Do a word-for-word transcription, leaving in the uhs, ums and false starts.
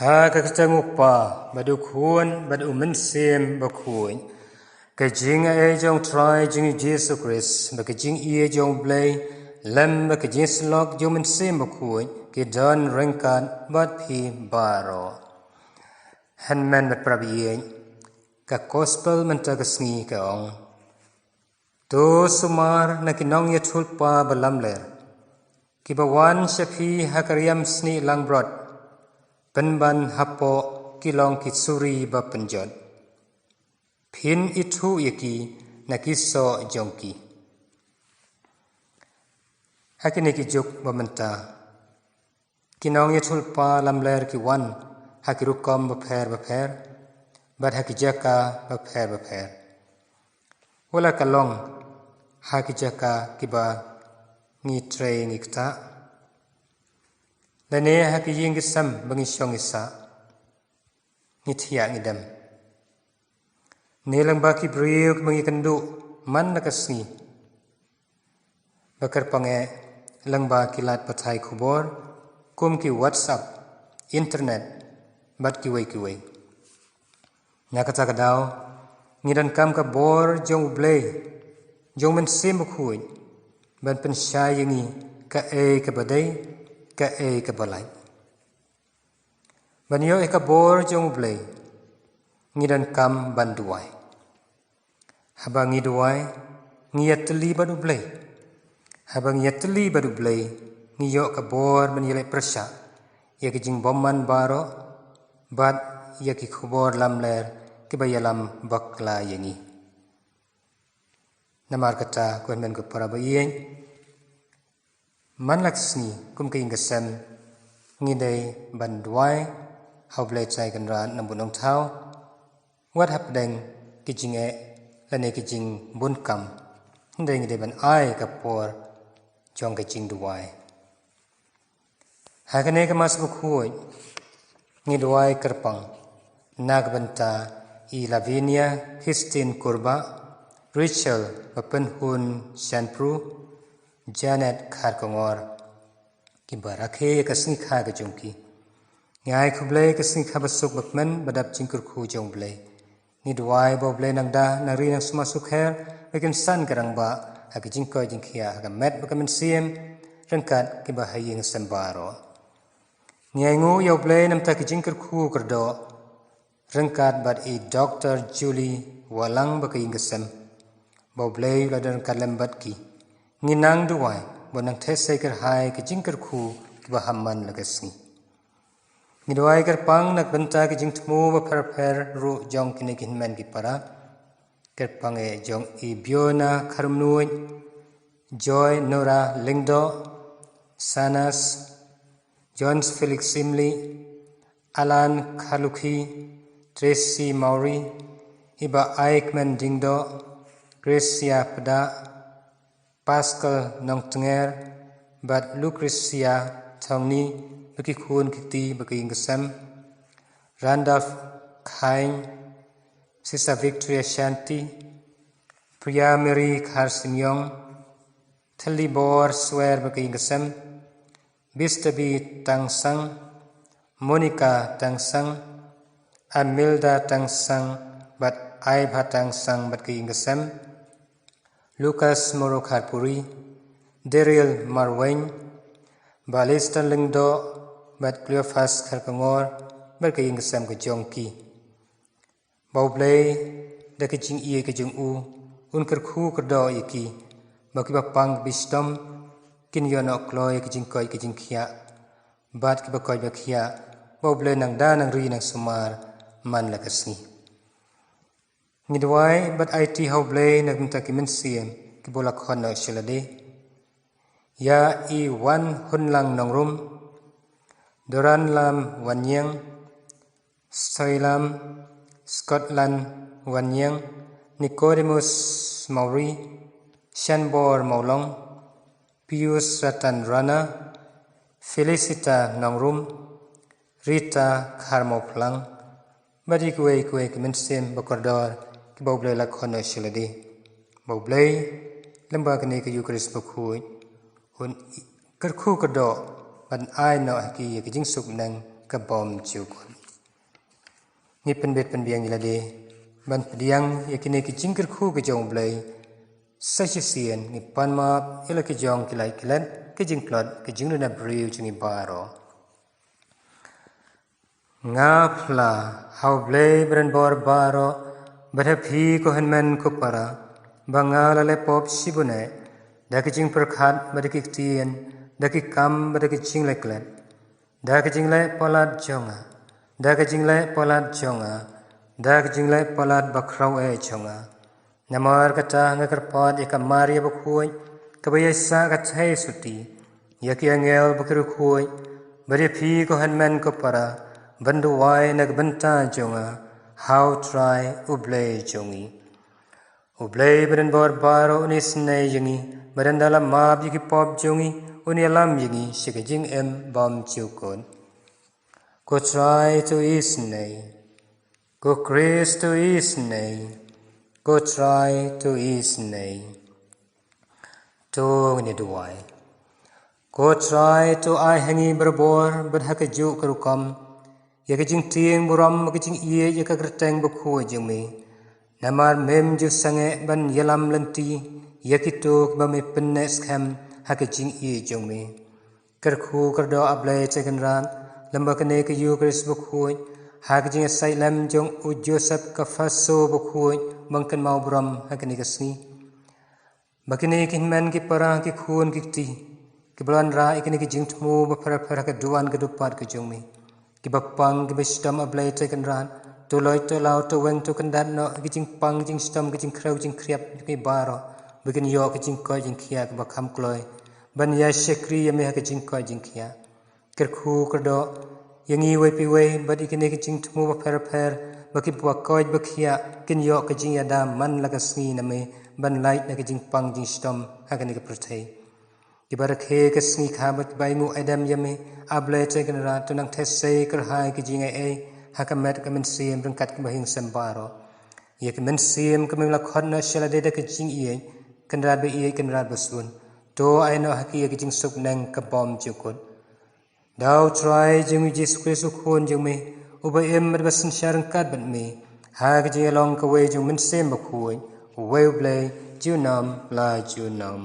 Ha ka kyrteng u Kpa, bad u Khun, bad u Mynsiem Bakhuid. Ka jingaiei jong u Trai jong ngi Jisu Khrist, bad ka jingïeit jong u Blei, lem bad ka jingïasyllok jong u Mynsiem Bakhuid, ki don ryngkat bad phi baroh. Hynmen bad para baieit, ka gospel mynta ka sngi ka ong: To sumar na ki nongïathuhlypa balamler, kiba wan sha phi ha ka riam snieh langbrot, pynban hapoh ki long ki suri bapynjot. Phin ithuh ïa ki na ki soh jong ki. Ha kine ki juk ba mynta, ki nongïathuhlypa lamler ki wan ha ki rukom bapher bapher, bad ha ki jaka bapher bapher. Wat la ka long ha ki jaka kiba ngi trei ngi ktah, lane ha ki ïing ki sem ba ngi shong ngi sah, ngi thiah ngi dem, ne lyngba ki briew kiba ngi kynduh man la ka sngi, ba kyrpang eh lyngba ki lad pathai khubor, kum ki WhatsApp, internet, bad kiwei kiwei. Na kata ka daw, ngi donkam ka bor jong u Blei, jong u Mynsiem Bakhuid, ban pynshai ïa ngi kaei kaba dei, kaei kaba lait. Ban ïoh ïa ka bor jong u Blei, ngi donkam ban duwai. Haba ngi duwai, ngi ïatylli bad u Blei. Haba ngi ïatylli bad u Blei, ngi ïoh ka bor ban ïaleh pyrshah ïa ki jingbymman baroh, bad ïa ki khubor lamler kiba ïalam bakla ïa ngi. Namar kata, ko hynmen ko para baieit, man la ka sngi, kum ka ïing ka sem, ngi dei ban duwai ha u Blei Trai Kynrad Nongbuh Nongthaw, wat hapdeng ki jingeh lane ki jingbun kam, hynrei ngi dei ban ai ka por jong ka jingduwai. Ha kane ka Mass Bakhuid, ngi duwai kyrpang na ka bynta i Lavinia Christine Kurbah, Rachel Bapynhun Shanpru, Janet Kharkongor, kiba rakhe ïa ka sngi kha ka jong ki. Ngi ai khublei ka sngi kha basuk bakmen ba dap jingkyrkhu jong u Blei. Ngi duwai ba u Blei nang da nang ri nang sumar sukher, ba kin san ka rangbah ha ka jingkoit jingkhiah, ha ka met bad ka mynsiem, ryngkat kiba ha ïing sem baroh. Ngi ainguh ïa u Blei namar ka jingkyrkhu kyrdoh ryngkat bad i Doctor Julie Wahlang bad ka ïing ka sem, ba u Blei u la don ryngkat lem bad ki. Ngi nang duwai ba nang theh sei kyrhai ka jingkyrkhu kiba ha man la ka sngi. Ngi duwai kyrpang na ka bynta ki jingthmu bapher bapher ruh jong kine ki hynmen ki para. Kyrpang eh jong i Biona Kharumnuid, Joy Nora Lyngdoh, Sanas, John Felix Simli, Alan Kharlukhi, Tracy Mawrie, i Bah Aikmen Diengdoh, Gracia Pdah, Pascal Nongtnger, bad Lucretia Thongni, bad ki khun ki kti bad ka ïing ka sem, Randolph Khain, Sister Victoria Shanti, Priya Mary Kharsymiong, Thylli Bor Swer bad ka ïing ka sem, Bistabi Tangsang, Monica Tangsang, Amilda Tangsang, bad Aibha Tangsang bad ka ïing ka sem, Lucas Murukharpuri, Daryl Marwein, Balistan Lyngdoh, bad Cleophas Kharkongor, bad ka ïing ka sem ka jong ki. Ba u Blei, da ka jingïeit ka jong u, un kyrkhu kyrdoh ïa ki, ba kiba pang ka bishitom, kin ïoh noh kloi ïa ka jingkoit ka jingkhiah, bad kiba koit ba khiah, ba u Blei nang da nang ri nang sumar, man la ka sngi. Ngi duwai bad aiti ha u Blei na ka bynta ki mynsiem, kiba la khot noh sha lade. Ïa i Wanhunlang Nongrum, Doranlam Wanniang, Soilam, Scotland Wanniang, Nicodemus Mawrie, Shanbor Mawlong, Pius Ratan Rana, Felicita Nongrum, Rita Kharmawphlang, bad ïa kiwei kiwei ki mynsiem ba kordor kiba u Blei la khot noh sha lade. Ba u Blei, lyngba kane ka Ïukharist bakhuid, un kyrkhu kyrdoh, bad un ai noh ha ki ïa ka jingsuk bneng, ka bymjukut. Ngi pynbeit pynbiang ïa lade ban pdiang ïa kine ki jingkyrkhu ki jong U Blei. Sa shisien ngi pan map ïa la ki jong ki lait ki let, ki jingtlot, ki jingduna briew jong ngi baroh. Nga phla ha U Blei ba donbor baroh, bad ha phi ko hynmen ko para, ba nga la leh pop shibun eh, da ki jingpyrkhat bad da ki ktien, da ki kam bad da ki jingleh klet, da ki jingleh palat jong nga, da ki jingleh palat jong nga, da ki jingleh palat bakhraw eh jong nga. Namar kata nga kyrpad ïa ka Maria bakhuid, kaba ïaisah ka thei suti, ïa ki angel bad ki riewkhuid, bad ïa phi ko hynmen ko para, ban duwai na ka bynta jong nga ha U Trai U Blei jong ngi. U Blei ba donbor baroh un isynei ïa ngi, bad ynda la map ïa ki pop jong ngi, un ïalam ïa ngi sha ka jingim bymjukut. Ko Trai to isynei. Ko Khrist to isynei. Ko Trai to isynei. To ngin ïa duwai. Ko Trai to ai ha ngi barabor bad ha kajuh ka rukom ïa ka jingtieng burom bad ka jingïeit ïa ka kyrteng bakhuid jong me. Namar mem ju sangeh ban ïalam lynti ïa kito kiba me pynneh skhem ha ka jingïeit jong me. Kyrkhu kyrdoh A Blei Trai Kynrad, lem bad kane ka Eukharist bakhuid, ha ka jingïasaid lem jong u Joseph Kafaso bakhuid, ban kynmaw burom ha kane ka sngi. Ba kine ki hynmen ki para ki khun ki kti, kiba la wanrah ïa kine ki jingthmu bapher bapher ha ka duwan ka dupat ka jong me, kiba pang kiba shitom A Blei Trai Kynrad, to loit to law to weng to kyndat noh ki jingpang jingshitom ki jingkhrew jingkhriap ki baroh, ba kin ïoh ki jingkoit jingkhiah kiba kham kloi, ban ïa shakri ïa me ha ki jingkoit jingkhiah. Kyrkhu kyrdoh ïa ngi wei pa wei bad ïa kine ki jingthmu bapher bapher, ba kiba koit ba khiah kin ïoh ka jingïada man la ka sngi na me, ban lait na ka jingpang jingshitom ha kane ka pyrthei. Kiba rakhe ka sngi kha bad kiba ainguh aidem ïa me, A Blei Trai Kynrad, to nang theh sei kyrhai ki jingaiei ha ka met ka mynsiem ryngkat kiba hingsem baroh. Ïa ki mynsiem ka me la khot noh sha lade da ka jingïeit, Kynrad ba ïeit Kynrad ba sun, to ai noh ha ki ïa ka jingsuk neng ka bymjukut. Da U Trai jong ngi Jisu Khrist u Khun jong me, uba im bad ba synshar ryngkat bad me ha ka jingïalong kawei jong u Mynsiem Bakhuid, uwei U Blei, junom la junom.